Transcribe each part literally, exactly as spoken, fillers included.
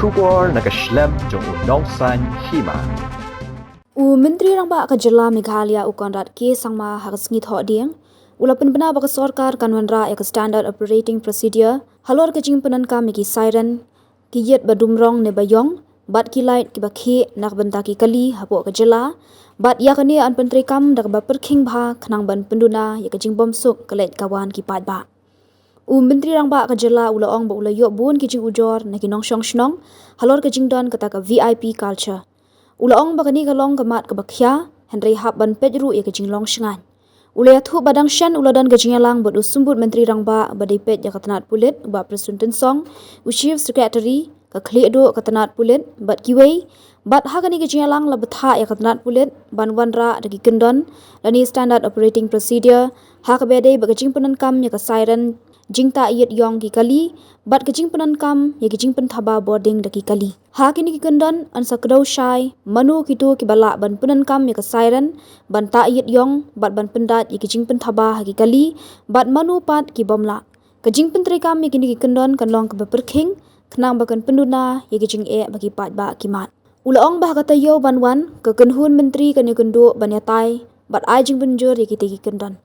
Khubor na ka shlem jong u Nongsaiñ Hima. U Myntri Rangbah ka Jylla Meghalaya u Conrad K Sangma ha ka sngi Thohdieng u la pynbna ba ka sorkar kan wanrah ïa ka Standard Operating Procedure halor ka jingpyndonkam ïa ki siren, ki ïit ba dum rong ne ba ïong, bad ki light kiba khih na ka bynta ki kali hapoh ka jylla, bad ïa kane yn pyntreikam da kaba pyrkhing bha khnang ban pynduna ïa ka jingbymsuk ka leit ka wan ki paidbah. U Myntri Rangbah ka Jylla u la ong ba u la ïoh bun ki jingujor na ki nongshong shnong halor ka jingdon kata ka V I P culture. U la ong ba kane ka long ka mat kaba khia, hynrei hap ban peit ruh ïa ka jinglong shngaiñ. U la ïathuh ba dang shen u la don ka jingïalang bad u Symbud Myntri Rangbah ba dei peit ïa ka tnat pulit, u Bah Prestone Tynsong, u Chief Secretary, ka khlieh duh ka tnat pulit bad kiwei, bad ha kane ka jingïalang la bthah ïa ka tnat pulit ban wanrah da ki kyndon lane Standard Operating Procedure ha kaba dei bad ka jingpyndonkam ïa ka siren, jingtah ïit ïong ki kali, bad ka jingpyndonkam ïa ki jingpynthaba bording da ki kali. Ha kine ki kyndon yn sa kdew shai mano kito kiba lah ban pyndonkam ïa ka siren, ban tah ïit ïong, bad ban pyndait ïa ki jingpynthaba ha ki kali, bad mano pat ki bym lah. Ka jingpyntreikam ïa kine ki kyndon kan long kaba pyrkhing khnang ba kan pynduna ïa ki jingeh ba ki paidbah ki mad. U la ong ba ha ka taïew ban wan, ka kynhun myntri kan ïakynduh ban ïatai bad ai jingpynjur ïa kita ki kyndon.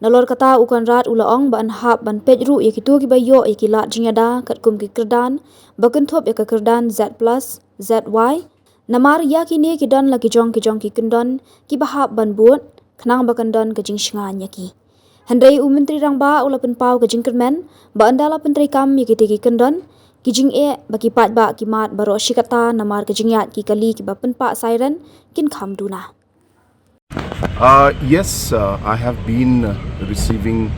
Nalor kata, u Conrad u la ong ba yn hap ban peit ruh ïa kito kiba ïoh ïa ki lad jingïada katkum ki kyrdan ba kynthup ïa ka kyrdan Z plus, Z Y. Namar ïa kine ki don la ki jong ki jong ki kyndon kiba hap ban bud khnang ba kan don ka jingshngaiñ ïa ki. Hynrei u Myntri Rangbah u la pynpaw ka jingkyrmen ba ynda la pyntreikam ïa kita ki kyndon, ki jingeh ba ki paidbah ki mad baroh shi katta namar ka jingïaid ki kali kiba pynpah siren kin kham duna. Uh, yes, uh, I have been uh, receiving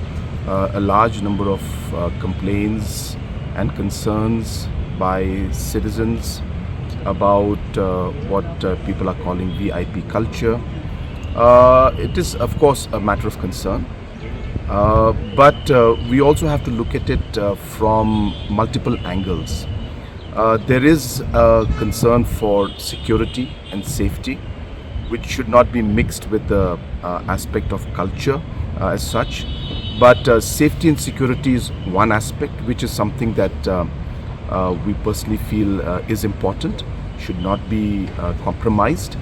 uh, a large number of uh, complaints and concerns by citizens about uh, what uh, people are calling V I P culture. Uh, it is, of course, a matter of concern, uh, but uh, we also have to look at it uh, from multiple angles. Uh, there is a concern for security and safety, which should not be mixed with the uh, aspect of culture uh, as such. But uh, safety and security is one aspect, which is something that uh, uh, we personally feel uh, is important, should not be uh, compromised.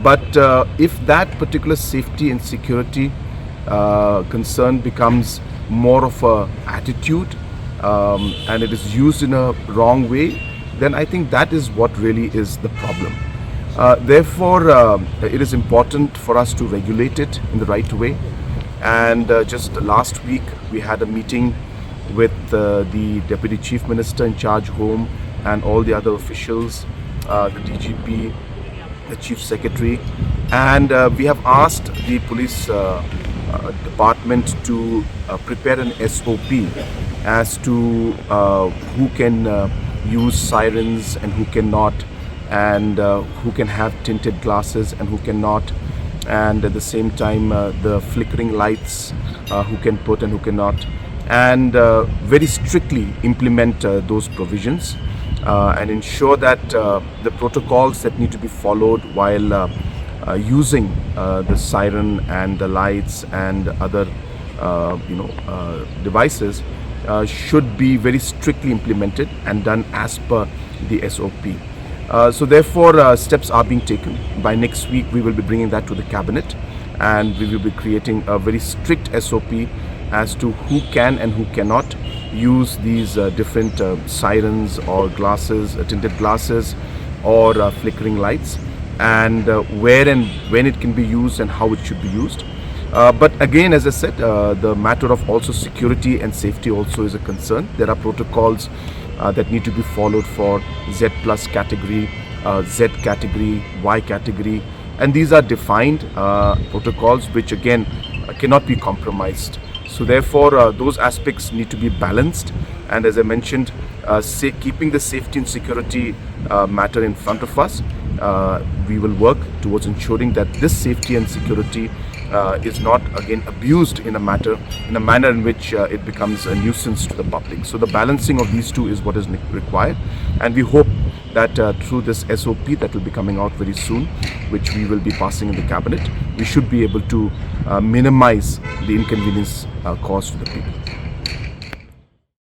But uh, if that particular safety and security uh, concern becomes more of a attitude um, and it is used in a wrong way, then I think that is what really is the problem. Uh, therefore, uh, it is important for us to regulate it in the right way. And uh, just last week, we had a meeting with uh, the Deputy Chief Minister in charge home and all the other officials, uh, the D G P, the Chief Secretary, and uh, we have asked the police uh, uh, department to uh, prepare an S O P as to uh, who can uh, use sirens and who cannot, and uh, who can have tinted glasses and who cannot, and at the same time uh, the flickering lights, uh, who can put and who cannot, and uh, very strictly implement uh, those provisions uh, and ensure that uh, the protocols that need to be followed while uh, uh, using uh, the siren and the lights and other uh, you know uh, devices uh, should be very strictly implemented and done as per the S O P. Uh, so therefore, uh, steps are being taken. By next week, we will be bringing that to the cabinet, and we will be creating a very strict S O P as to who can and who cannot use these uh, different uh, sirens or glasses, uh, tinted glasses, or uh, flickering lights, and uh, where and when it can be used and how it should be used. Uh, but again, as I said, uh, the matter of also security and safety also is a concern. There are protocols uh, that need to be followed for Z plus category, uh, Z category, Y category, and these are defined uh, protocols which again uh, cannot be compromised. So therefore, uh, those aspects need to be balanced. And as I mentioned, uh, say, keeping the safety and security uh, matter in front of us, uh, we will work towards ensuring that this safety and security uh, is not again abused in a matter in a manner in which uh, it becomes a nuisance to the public. So the balancing of these two is what is ne- required, and we hope that uh, through this S O P that will be coming out very soon, which we will be passing in the cabinet, we should be able to uh, minimize the inconvenience uh, caused to the people.